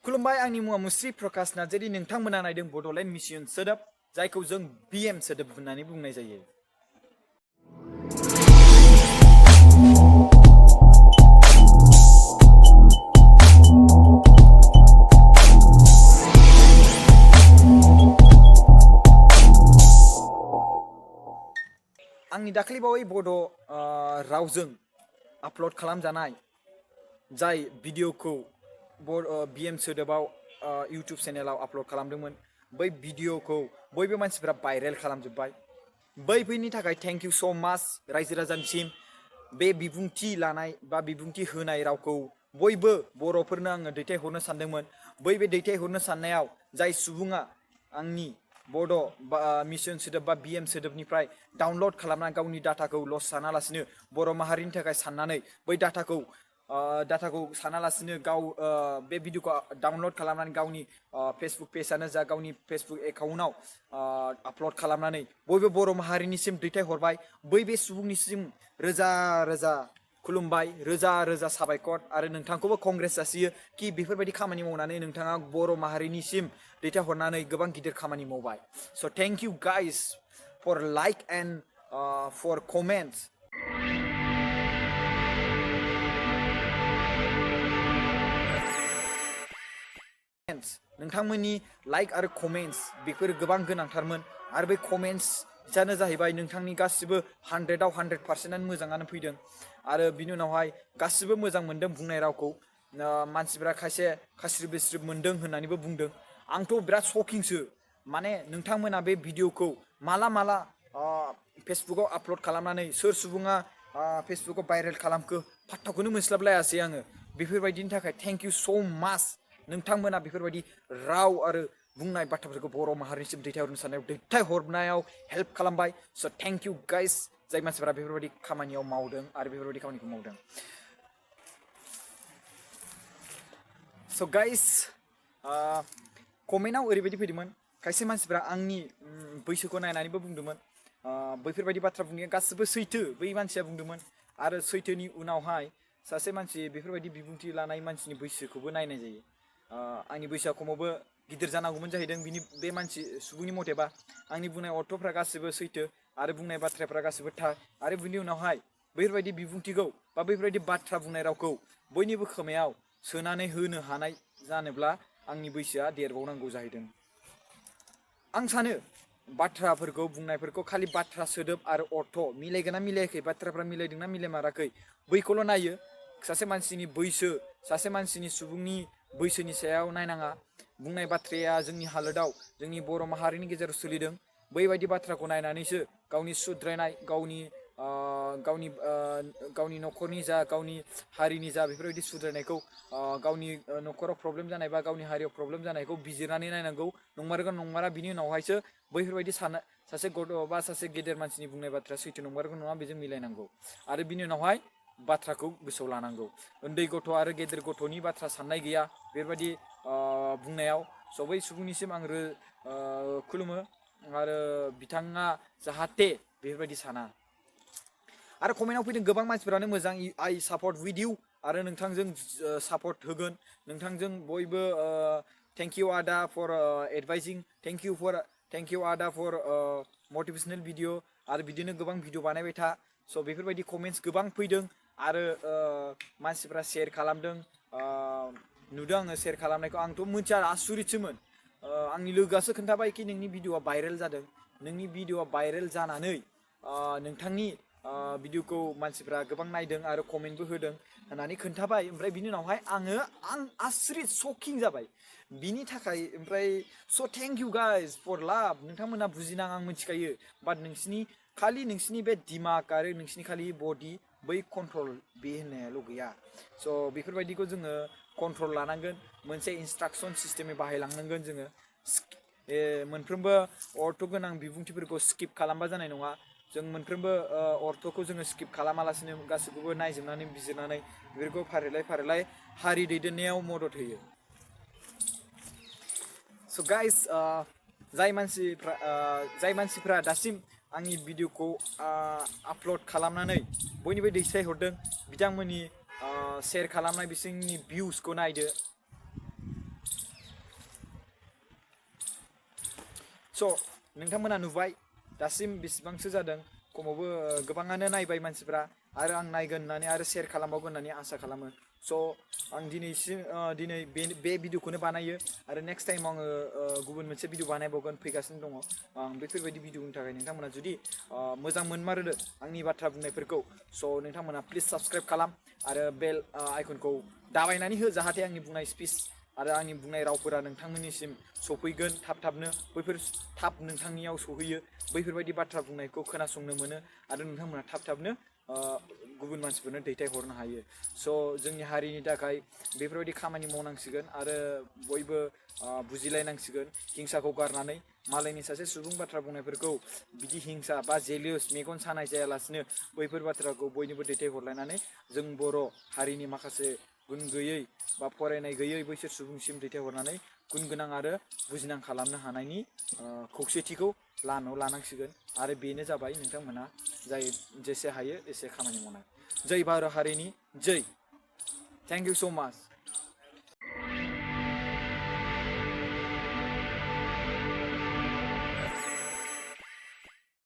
खुलुमबाय आंनि मुङा मुस्रि प्रकाश नार्जारी नोंथांमोना नायदों बड'लेण्ड मिशन सोदोब जायखौ जों बिएम सोदोब होननानै बुंनाय जायो। आंनि दाख्लैबावै बड' रावजों आपल'ड खालामजानाय जाय भिडिअखौ बिएम सोदोबाव इउटुब चेनेलाव आपल'ड खालामदोंमोन बै भिडिअखौ बयबो मानसिफ्रा भाइरेल खालामजोब्बाय। बैफोरनि थाखाय थेंक इउ स' माच रायजो राजानिसिम बे बिबुंथि लानाय बा बिबुंथि होनाय रावखौ बयबो बर'फोरनो आङो दैथायहरनो सानदोंमोन। बे दैथायहरनो साननायाव जाय सुबुङा आंनि बड' मिशन सोदोब बा बिएम सोदोबनिफ्राय डाउनल'ड खालामनानै गावनि डाटाखौ लस सानालासिनो बर' माहारिनि थाखाय साननानै बै डाटाखौ सानालासिनो गाव बे भिडिअखौ डाउनल'ड खालामनानै गावनि फेसबुक पेजआनो जा गावनि फेसबुक एकाउन्टआव आपल'ड खालामनानै बयबो बर' माहारिनिसिम दैथायहरबाय। बे सुबुंनिसिम रोजा रोजा खुलुमबाय, रोजा रोजा साबायखर आरो नोंथांखौबो कंग्रेस जासियो कि बेफोरबायदि खामानि मावनानै नोंथाङा बर' माहारिनिसिम दैथायहरनानै गोबां गिदिर खामानि मावबाय। स' thank you guys for like and for comments. नोंथांमोननि लाइक आरो कमेन्ट्स बेफोर गोबां गोनांथारमोन आरो बे कमेन्ट्स जानो जाहैबाय नोंथांनि गासिबो 100आव 100%आनो मोजाङानो फैदों आरो बिनि उनावहाय गासिबो मोजां मोनदों बुंनाय रावखौ। मानसिफ्रा खायसे खास्रिब बिस्रिब मोनदों होननानैबो बुंदों। आंथ' बिराद शकिंसो, माने नोंथांमोना बे भिडिअखौ माला फेसबुकाव आपल'ड खालामनानै सोर सुबुङा फेसबुकाव भाइरेल खालामखो फात्ताखौनो मोनस्लाबलायासै आङो। बेफोरबायदिनि थाखाय थेंक इउ स' माच। नोंथांमोना बेफोरबायदि राव आरो बुंनाय बाथ्राफोरखौ बर' माहारिनिसिम दैथायहरनायाव हेल्प खालामबाय। स' थेंक इउ गाइस जाय मानसिफोरा बेफोरबायदि खामानियाव मावदों आरो बेफोरबायदि खामानिखौ मावदों। स' गाइस कमेन्टआव ओरैबायदि फैदोंमोन, खायसे मानसिफ्रा आंनि बैसोखौ नायनानैबो बुंदोंमोन बैफोरबायदि बाथ्रा बुंनाया गासिबो सैथो बै मानसिया बुंदोंमोन आरो सैथोनि उनावहाय सासे मानसि बेफोरबायदि बिबुंथि लानाय मानसिनि बैसोखौबो नायनाय जायो। आंनि बैसोआ खमावबो गिदिर जानांगौमोन जाहैदों बे मानसि सुबुंनि मथेबा। आंनि बुंनाय अर्थ'फ्रा गासिबो सैथो आरो बुंनाय बाथ्राफ्रा गासिबो थार आरो बिनि उनावहाय बैफोरबायदि बिबुंथिखौ बा बैफोरबायदि बाथ्रा बुंनाय रावखौ बयनिबो खोमायाव सोनानै होनो हानाय जानोब्ला आंनि बैसोआ देरबावनांगौ जाहैदों। आं सानो बाथ्राफोरखौ बुंनायफोरखौ खालि बाथ्रा सोदोब आरो अर्थ मिलायगोना मिलायाखै, बाथ्राफ्रा मिलायदोंना मिलायमाराखै बैखौल' नायो। सासे मानसिनि बैसो, सासे मानसिनि सुबुंनि बैसोनि सायाव नायनाङा। बुंनाय बाथ्राया जोंनि हालोदाव जोंनि बर' माहारिनि गेजेराव सोलिदों, बैबायदि बाथ्राखौ नायनानैसो गावनि सुद्रायनाय गावनि न'खरनि जा गावनि हारिनि जा बेफोरबायदि सुद्रायनायखौ गावनि न'खराव प्रब्लेम जानाय बा गावनि हारियाव प्रब्लेम जानायखौ बिजिरनानै नायनांगौ। नंमारगौ नंमारा बिनि उनावहायसो बैफोरबायदि सासे गथ' बा सासे गेदेर मानसिनि बुंनाय बाथ्राया सैथो नंमारगौ नङा बेजों मिलायनांगौ आरो बिनि उनावहाय बाथ्राखौ गोसोआव लानांगौ। उन्दै गथ' आरो गेदेर गथ'नि बाथ्रा साननाय गैया बेबायदि बुंनायाव। स' बै सुबुंनिसिम आं खुलुमो आरो बिथाङा जाहाथे बेफोरबायदि साना। आरो कमेन्टआव फैदों गोबां मानसिफोरानो मोजां, आइ सापर्ट उइथ इउ आरो नोंथांजों सापर्ट होगोन नोंथांजों बयबो। थेंक इउ आदा फर एडभाइजिं, थेंक इउ आदा फर मटिभेशनेल भिडिअ आरो बिदिनो गोबां भिडिअ बानायबाय था। स' बेफोरबायदि कमेन्ट्स गोबां फैदों आरो मानसिफ्रा शेयार खालामदों। नुदों आङो शेयार खालामनायखौ, आंथ' मिथिया, आसुरितसोमोन। आंनि लोगोआसो खोन्थाबाय कि नोंनि भिडिअआ भाइरेल जादों, नोंनि भिडिअआ भाइरेल जानानै नोंथांनि भिडिअखौ मानसिफ्रा गोबां नायदों आरो कमेन्टबो होदों होननानै खोन्थाबाय। ओमफ्राय बिनि उनावहाय आं आसरित शकिं जाबाय बिनि थाखाय। ओमफ्राय स' थेंक इउ गाइस फर लाभ। नोंथांमोना बुजिनां आं मिथिखायो, बाट नोंसिनि बे दिमाग आरो नोंसिनि खालि बडि बै कन्ट्रल बे होननायाल' गैया। स' बेफोरबायदिखौ जोङो कन्ट्रल लानांगोन, मोनसे इन्सट्राक्सन सिस्टेमै बाहायलांनांगोन जोङो। मोनफ्रोमबो अर्थ गोनां बिबुंथिफोरखौ स्किप खालामबा जानाय नङा। जों मोनफ्रोमबो अर्थखौ जोङो स्किप खालामालासिनो गासैखौबो नायजोबनानै बिजिरनानै बेफोरखौ फारिलाय हारि दैदेननायाव मदद होयो। स' गाइस जाय मानसिफ्रा दासिम आंनि भिडिअखौ आपल'ड खालामनानै बयनिबो दैथायहरदों बिथांमोननि शेयार खालामनाय बिसोरनि भिउसखौ नायदो। स' नोंथांमोना नुबाय दासिम बेसेबांसो जादों खमावबो गोबाङानो नायबाय मानसिफ्रा आरो आं नायगोन होननानै आरो शेयार खालामबावगोन होननानै आसा खालामो स' आं दिनै बे भिडिअखौनो बानायो आरो नेक्स्ट टाइमाव आङो गुबुन मोनसे भिडिअ बानायबावगोन फैगासिनो दङ आं बेफोरबायदि भिडिअनि थाखाय नोंथांमोना जुदि मोजां मोनमारोदो आंनि बाथ्रा बुंनायफोरखौ स' नोंथांमोना प्लिज साबस्क्राइब खालाम आरो बेल आइकनखौ दाबायनानै हो जाहाथे आंनि बुंनाय स्पिच आरो आंनि बुंनाय रावफोरा नोंथांमोननिसिम सफैगोन थाबनो बैफोर थाब नोंथांनियाव सहैयो बैफोरबायदि बाथ्रा बुंनायखौ खोनासंनो मोनो आरो नोंथांमोना थाबनो गुबुन मानसिफोरनो दैथायहरनो हायो स' जोंनि हारिनि थाखाय बेफोरबायदि खामानि मावनांसिगोन आरो बयबो बुजिलायनांसिगोन हिंसाखौ गारनानै मालायनि सासे सुबुं बाथ्रा बुंनायफोरखौ बिदि हिंसा बा जेलियस मेगन सानाय जायालासिनो बैफोर बाथ्राखौ बयनिबो दैथायहरलायनानै जों बर' हारिनि माखासे गुन गैयै बा फरायनाय गैयै बैसोर सुबुंसिम दैथायहरनानै गुन गोनां आरो बुजिनां खालामनो हानायनि खौसेथिखौ लामायाव लानांसिगोन आरो बेनो जाबाय नोंथांमोना जाय जेसे हायो एसे खामानि मावनाय जै भारत हारिनि जै थेंक इउ स' माच